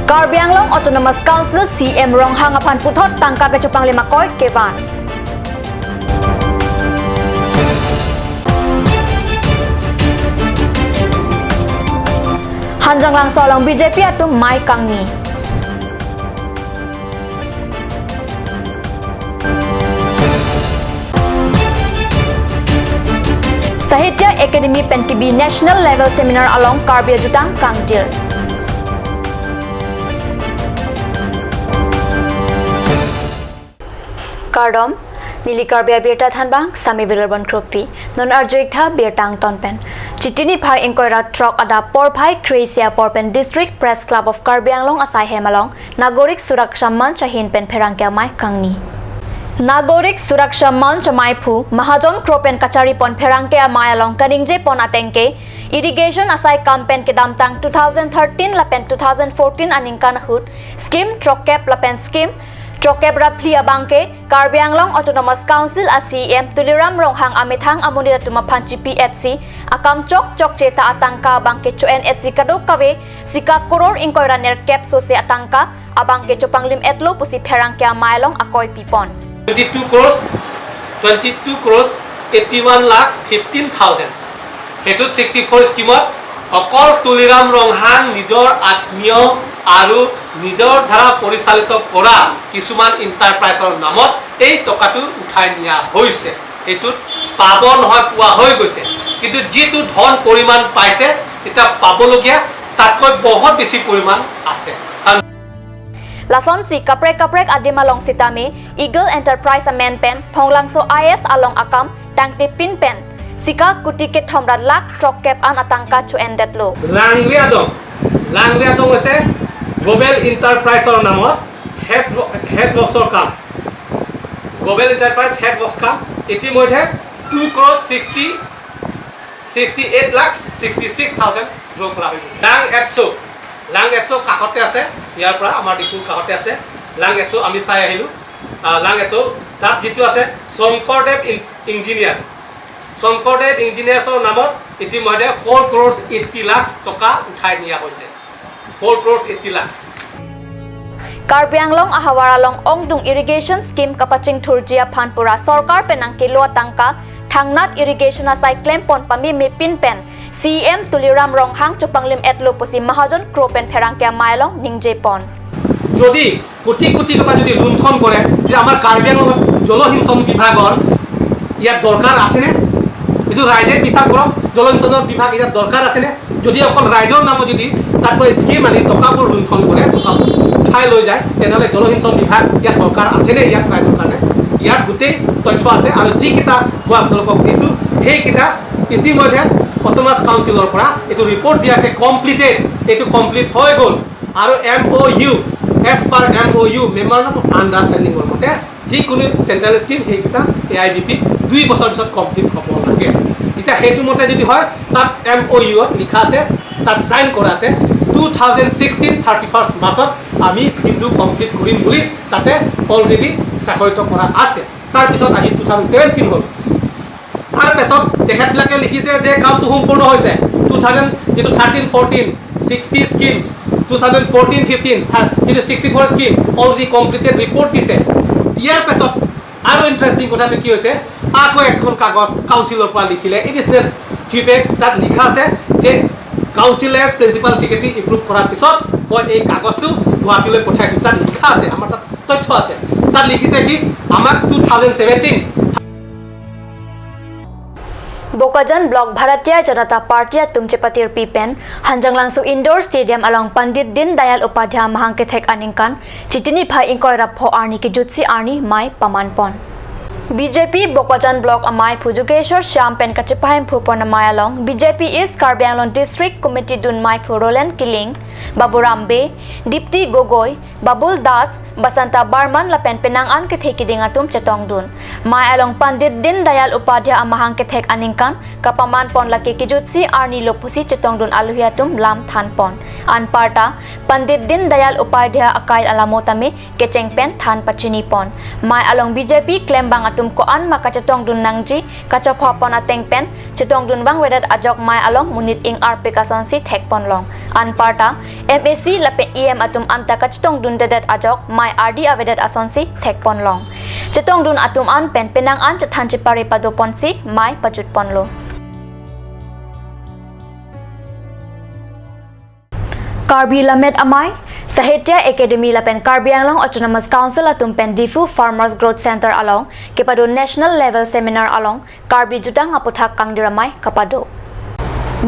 Karbi Anglong Autonomous Council CM Ronghang apan puthot tangka ke chupang lima koi kevan. Hanjang lang solong BJP atum mai kangni. Sahitya Academy Penkibi National Level Seminar along Karbi Jutang Kangdir. Kardom Nili Karbi Birta Thanbang Sami Bilarbon Kropi Non Arjoik Tha Birtang Tonpen Chitini Bhai Inkoira Truck Ada Por Bhai Kresia Porpen District Press Club of Karbi Anglong Asai Hemalong Nagorik Suraksha Manch Hin Pen Pherangkya Mai Kangni Nagorik Suraksha Manch Maiphu Mahajon Kropen Kachari Pon Pherangkya Mai Along Kaningje Pon Atengke Irrigation Asai Campaign ke Damtang 2013 Lapen 2014 Aningkan Hut Scheme Truck Cap Lapen Scheme Trokebra Pli Abangke Karbi Anglong Autonomous Council a CM Tuliram Ronghang Amethang Amunira Tuma Phanchi PFC Akam Chok Chok Cheta Atangka Abangke Choen HC Kado Kawe Sika Koror Inkoira Ner Cap Sose Atangka Abangke Chopanglim Etlo Pusi Pherangkya Mailong Akoi Pipon 22 crores 81 lakhs 15,000 সেইটোত 64 স্কিমত অকল তুলিৰাম ৰংহাং নিজৰ আত্মীয় আৰু নিজৰ দ্বাৰা পৰিচালিত কৰা কিছুমান ইণ্টাৰপ্ৰাইজৰ নামত এই টকাটো উঠাই নিয়া হৈছে। সেইটোত পাব নহয় পোৱা হৈ গৈছে, কিন্তু যিটো ধন পৰিমাণ পাইছে এতিয়া পাবলগীয়া তাতকৈ বহুত বেছি পৰিমাণ আছে। Lason si kaprek kaprek adima long sitame Eagle Enterprise amen pen phonglangso IS along akam tangte pin pen sika kutike thomra lak truck cap an atangka chu endet lo Langriadong হৈছে গ্লোবেল ইণ্টাৰপ্ৰাইজৰ নামত head বক্সৰ কাম, global ইণ্টাৰপ্ৰাইজ head box কাম ইতিমধ্যে 2 crores 68 lakhs 66,000 draw কৰা হৈ গৈছে। লাং এটছ' কাষতে আছে, ইয়াৰ পৰা আমাৰ ডিপুৰ কাষতে আছে লাং এটছ', আমি চাই আহিলোঁ লাং এটছ'। তাত যিটো আছে শংকৰদেৱ ইঞ্জিনিয়াৰ্ছ, শংকৰদেৱ ইঞ্জিনিয়াৰ্ছৰ নামত ইতিমধ্যে 4 crores 80 lakhs টকা উঠাই নিয়া হৈছে, 4 crores 80 lakhs. Karbi Anglong Ahawaralong Ongdung Irrigation Scheme Kapaching Thurjia Phanpura Sarkar Penang Kelua Tangka Thangnat Irrigation Asai Claim Pon Pami Mepin Pen CM Tuliram Ronghang Chupanglim Etlo Pusi Mahajon Kropen Pherangkya Mailong Ningje Pon যদি কোটি কোটি টকা যদি লুণ্ঠন কৰে তেতিয়া আমাৰ কাৰ্বি আংলঙত জলসিঞ্চন বিভাগৰ ইয়াত দৰকাৰ আছেনে? এইটো ৰাইজে বিচাৰ কৰক, জলসিঞ্চনৰ বিভাগ ইয়াত দৰকাৰ আছেনে? যদি অকল ৰাইজৰ নামত যদি তাত পৰা স্কিম আনি টকাবোৰ লুণ্ঠন কৰে, টকাবোৰ উঠাই লৈ যায়, তেনেহ'লে জলসিঞ্চন বিভাগ ইয়াত দৰকাৰ আছেনে ইয়াত ৰাইজৰ কাৰণে? ইয়াত গোটেই তথ্য আছে আৰু যিকেইটা মই আপোনালোকক দিছোঁ সেইকেইটা ইতিমধ্যে অট'নমাছ কাউন্সিলৰ পৰা এইটো ৰিপৰ্ট দিয়া আছে, কমপ্লিটেড, এইটো কমপ্লিট হৈ গ'ল। আৰু MOU as per MOU memorandum of আণ্ডাৰষ্টেণ্ডিঙৰ মতে যিকোনো চেণ্ট্ৰেল স্কিম সেইকেইটা AIDP 2 বছৰ পিছত কমপ্লিট হ'ব লাগে। তেতিয়া সেইটো মতে যদি হয় তাত MOUত লিখা আছে, তাত চাইন কৰা আছে 2016 31 মাৰ্চত আমি স্কিমটো কমপ্লিট কৰিম বুলি তাতে অলৰেডি স্বাক্ষৰিত কৰা আছে। তাৰপিছত আহি 2017 হ'ল, তাৰপিছত তেখেতবিলাকে লিখিছে যে কামটো সম্পূৰ্ণ হৈছে 2000 যিটো 13 14 60 স্কিমছ, 2014 15 যিটো 64 স্কিম অলৰেডি কমপ্লিটেড ৰিপৰ্ট দিছে। ইয়াৰ পাছত আৰু ইণ্টাৰেষ্টিং কথাটো কি হৈছে, আকৌ এখন কাগজ কাউন্সিলৰ পৰা লিখিলে এডিশ্যনেল চিফে, তাত লিখা আছে যে কাউন্সিলে প্ৰিন্সিপাল ছেক্ৰেটাৰী এপ্ৰুভ কৰাৰ পিছত মই এই কাগজটো গুৱাহাটীলৈ পঠাইছোঁ। তাত লিখা আছে, আমাৰ তাত তথ্য আছে, তাত লিখিছে কি আমাক 2017 Bokajan Block Bharatiya Janata Party Tumchepatir Pipen Hanjanglangsu Indoor Stadium along Pandit Din Dayal Upadhyay Mahangke Thek Aningkan Chitini Bhai Inkoira Pho Arni ki Jutsi Arni Mai Pamanpon BJP Bokajan Block Amai Phujugeshwar Shyam Pen Kachipahem Phupon Amai along BJP East Karbi Anglong District Committee Dun Mai Phu Roland Killing Baburam Be Dipti Gogoi Babul Das Basanta Barman lapen penang an ke theki dingatum chetong dun mai along Pandit Din Dayal Upadhyay amahang ke thek aningkan kapaman pon laki kijutsi arni lopusi chetong dun aluhiatum lam than pon an parta Pandit Din Dayal Upadhyay akai alamotame kecheng pen than pachini pon mai along BJP klembang atum ko an maka chetong dun nangji kachopha pon ateng pen chetong dun bang wedat ajok mai along munit ing RP kason si thek pon long an parta MAC lapen EM atum anta kachetong dun dedet ajok mai RD avedet ason si thek pon long chetong dun atum an pen penang an chethan chipare pado pon si mai pachut pon lo. Karbi Lamet Amai Sahitya Academy lapen Karbi Anglong Autonomous Council atum pen Difu Farmers Growth Center along kepado national level seminar along Karbi Jutang aputhak kangdiramai kapado.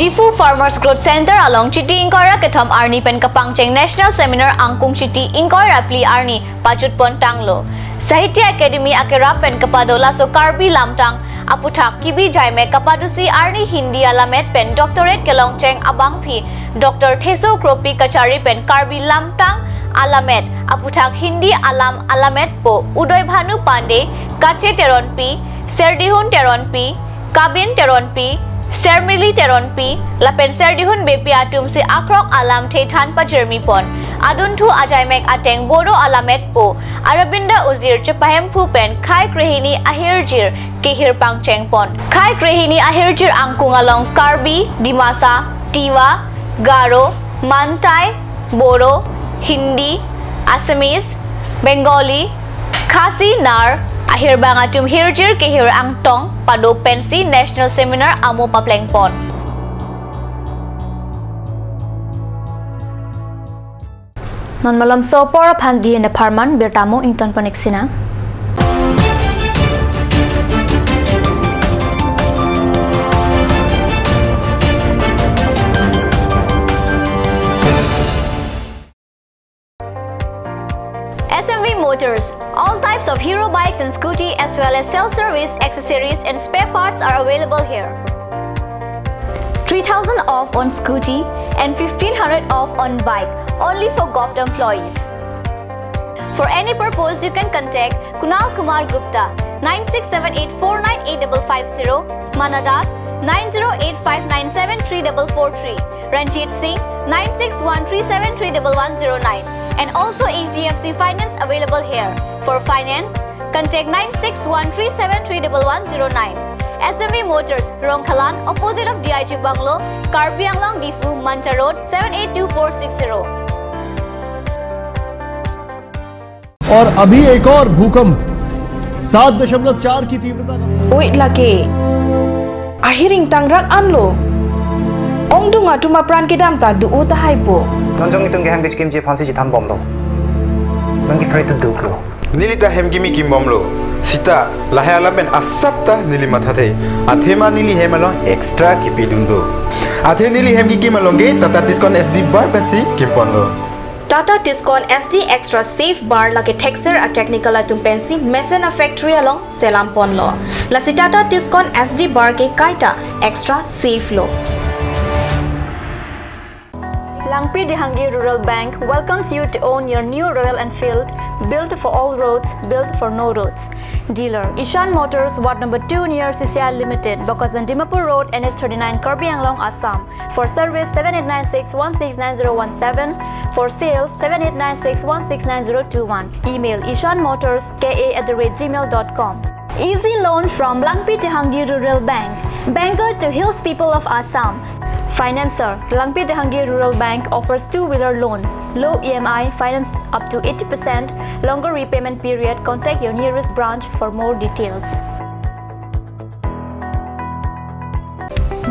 Difu Farmers Growth Center along Chiti Inkora Ketham Arni pen Kapangcheng National Seminar Angkung Chiti Inkora Pli Arni Pachut Pon Tanglo Sahitya Academy Akera pen Kapado Laso Karbi Lamtang Aputhak Kibi Jaime Kapadusi Arni Hindi Alamet pen Doctorate Kelongcheng Abang Phi Dr. Theso Kropi Kachari pen Karbi Lamtang Alamet Aputhak Hindi Alam Alamet Po Udoy Bhanu Pandey Kache Teron P Serdihun Teron P Kabin Teron P Sermili Teron P Lapen Serdihun Bepi Atum si Akrok Alam The Thanpa Jermi Pon Aduntu Ajaimek Ateng Bodo Alamet Po Arabinda Uzir Chapahem Phupen Khai Krehini Ahirjir Kehir Pangcheng Pon Khai Krehini Ahirjir Angkung along Karbi Dimasa Tiwa Garo Mantai Boro Hindi Assamese Bengali Khasi Nar Ahir bangatum hirjir kehir angtong pado pensi national seminar amo papleng pon. Non malam sopor phandi ne pharman bertamo ington paniksina. SMV Motors, all types of hero bikes and scooty as well as self-service, accessories and spare parts are available here. 3000 off on scooty and 1500 off on bike, only for govt employees. For any purpose, you can contact Kunal Kumar Gupta 9678498550, Manadas 9085973443, Ranjit Singh 9613731109, and also HDFC Finance available here. For finance, contact 9613731109. SMV Motors, Rongkhalan, opposite of DIG Bungalow, Karbi Anglong, Difu, Mancha Road, 782460. और अभी एक और भूकंप 7.4 की तीव्रता का Wait lagi. Ahiring tangrak anlo. Ong dunga tuma pran kidam ta du ta haipo. Nonjong itung ge hambich kimji phansi ji than bomlo. Nongi phrai tu duklo. Nilita hemgimi kimbomlo. Sita lahe alamen asapta nili mathate. Athema nili hemalo extra kipi dundo. Athe nili hemgi kimalonge Tata Tiscon SD bar pensi kimponlo. Tata Tiscon SD Extra Safe Bar lake texer a technical atum pensi mesena factory along selam ponlo. Lasi Tata Tiscon SD bar ke kaita extra safe lo. Langpi Dehangi Rural Bank welcomes you to own your new Royal Enfield, built for all roads, built for no roads. Dealer Ishan Motors, Ward number 2 near CCI Limited, Bokajan Dimapur Road, NH39, Karbi Anglong, Assam. For service 7896169017, for sales 7896169021. Email ishanmotorska@gmail.com. Easy loan from Langpi Dehangi Rural Bank, banker to hills people of Assam. Financer Langpi Dehangi Rural Bank offers two-wheeler loan, low EMI, finance up to 80%, longer repayment period. Contact your nearest branch for more details.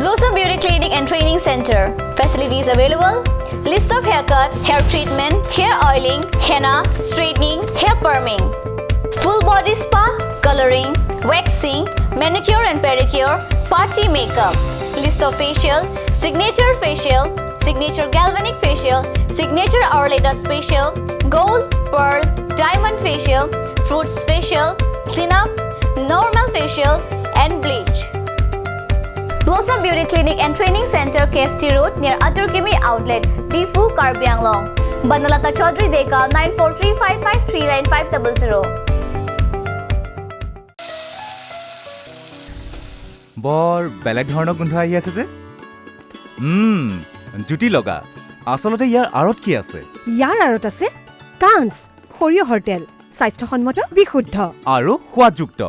Blossom Beauty Clinic and Training Center. Facilities available: list of haircut, hair treatment, hair oiling, henna, straightening, hair perming, full body spa, coloring, waxing, manicure and pedicure, party makeup. List of facial, signature facial, signature galvanic facial, signature Arleta facial, gold, pearl, diamond facial, fruits facial, cleanup, normal facial and bleach. Blossom Beauty Clinic and Training Center, KST Road, near Aturkimi Outlet, Difu, Karbi Anglong. Banalata Chaudhary Deka 9435539500. বৰ বেলেগ ধৰণৰ গোন্ধ আহি আছে যে। জুতি লগা। আচলতে ইয়াৰ আঁৰত কি আছে? ইয়াৰ আঁৰত আছে কাঞ্চ সৰিয়হৰ তেল, স্বাস্থ্যসন্মত, বিশুদ্ধ আৰু সোৱাদযুক্ত।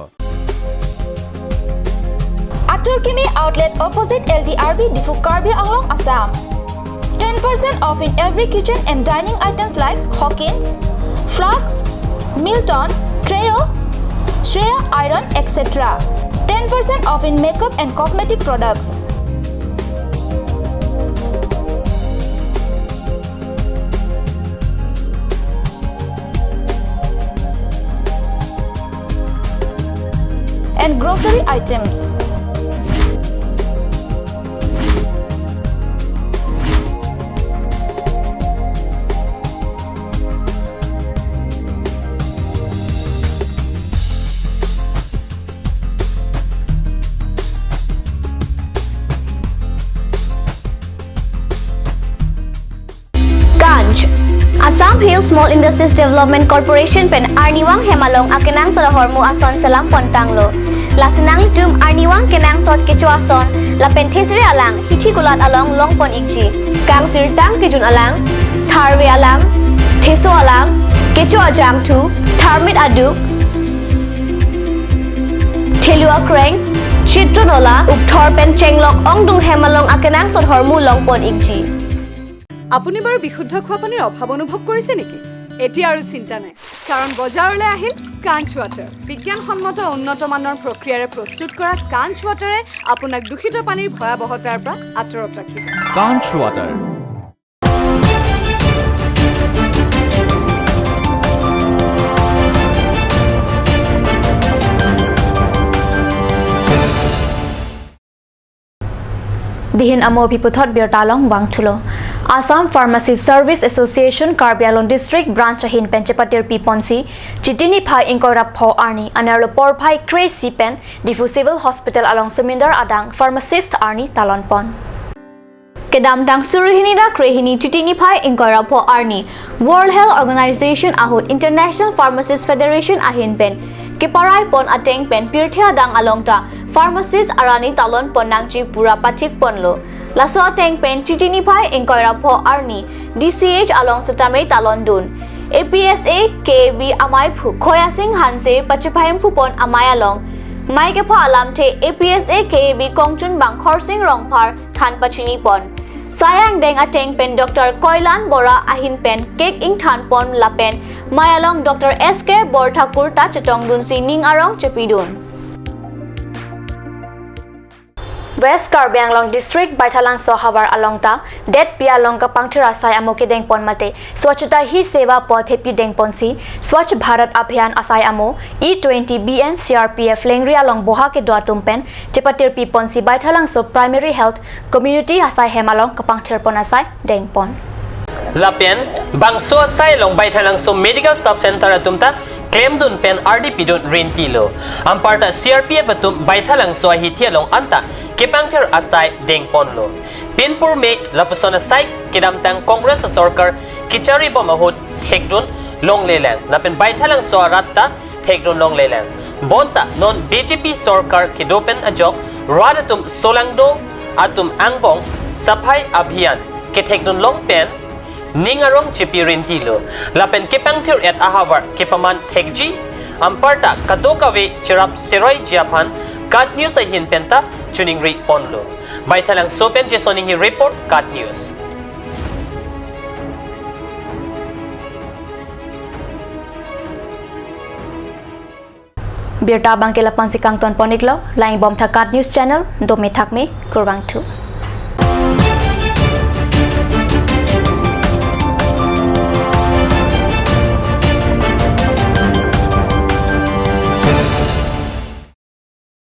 Atul Kimi outlet opposite LDRB Diphu Karbi Anglong, Assam. 10% off in every kitchen and dining items like Hawkins, Flux, Milton, Treo, Shreya Iron, etc. 10% off in makeup and cosmetic products. And grocery items. Assam Hill Small Industries Development Corporation pen Arniwang Hemalong akenang Sodahormu Ason Selam Pontanglo. Lasinang tum Arniwang kenang sot Quechua son la pen thesre alang hithi gulat along long pon ikji. Kang tirtang kijun alang, tharwe alang, theso alang, Quechua jamthu, tharmit aduk, thelua kreng, chitronola upthor pen chenglok ongdung Hemalong akenang Sodhormu long pon ikji. আপুনি বাৰু বিশুদ্ধ খোৱা পানীৰ অভাৱ অনুভৱ কৰিছে নেকি? এতিয়া আৰু চিন্তা নাই, কাৰণ বজাৰলৈ আহিল কাঞ্চ ৱাটাৰ। বিজ্ঞানসন্মত উন্নত মানৰ প্ৰক্ৰিয়াৰে প্ৰস্তুত কৰা কাঞ্চ ৱাটাৰে আপোনাক দূষিত পানীৰ ভয়াৱহতাৰ পৰা আঁতৰত ৰাখিব। কাঞ্চ water. Dihin amo bhiputhot birtalong wangthulo. Assam Pharmacy Service Association Karbi Anglong District Branch ahin pen chepatir pi ponsi chitini phai inkora pho arni anarlo por phai crazy pen Diphu Civil Hospital along Sumindar adang pharmacist arni talon pon. Kedam tang suruhini ra krehini chitini phai inkora pho arni World Health Organization ahut International Pharmacists Federation ahin pen keparai pon ateng pen pirthia dang along ta pharmacist arani talon pon nangchi pura pathik ponlo. Laso ateng pen chitini phai inkoira pho arni DCH along satame talon dun APSA KB amai phu khoyasing hanse pachiphaim phupon amai along mai ke pho alam the APSA KB kongchun bang khorsing rongphar than pachini pon sayang deng ateng pen Dr. Koilan Bora ahin pen cake ing than pon lapen mai along Dr. SK Borthakur ta chetong dun si ning arong chepidun. West Karbi Anglong District Baithalang Sohawar along ta det pia along ka pangthira sai amoke dengpon mate Swachhata Hi Seva Path pi dengpon si Swachh Bharat Abhiyan asai amo E20 BN CRPF Lengri along boha ke doatum pen chepatir pi pon si Baithalang so primary health community asai hem along ka pangthir pon asai dengpon. Lapen bangso asai long Baithalang so medical sub center atumta claim dun pen RDP dun rentilo amparta CRPF atum Baithalang so hitia long anta kepangthir asai dengponlo pinpur me lapusona sai kedamtang Congress sarkar kichari bomahut thekdun long leleng lapen Baithalang so ratta thekdun long leleng bonta non BJP sarkar kidopen ajok radatum solangdo atum angbong safai abhiyan ke thekdun long pen ningarong chipirintilo lapen kepangthir at ahawar kepaman thekji amparta kadokawe chirap seroi jiaphan Kat News ahin penta chuningri ponlo Baithalang sopen jesoning hi report Kat News. Birta bangkela pansi kangton poniklo laing bom tha Kat News channel do me thakme kurwang thu.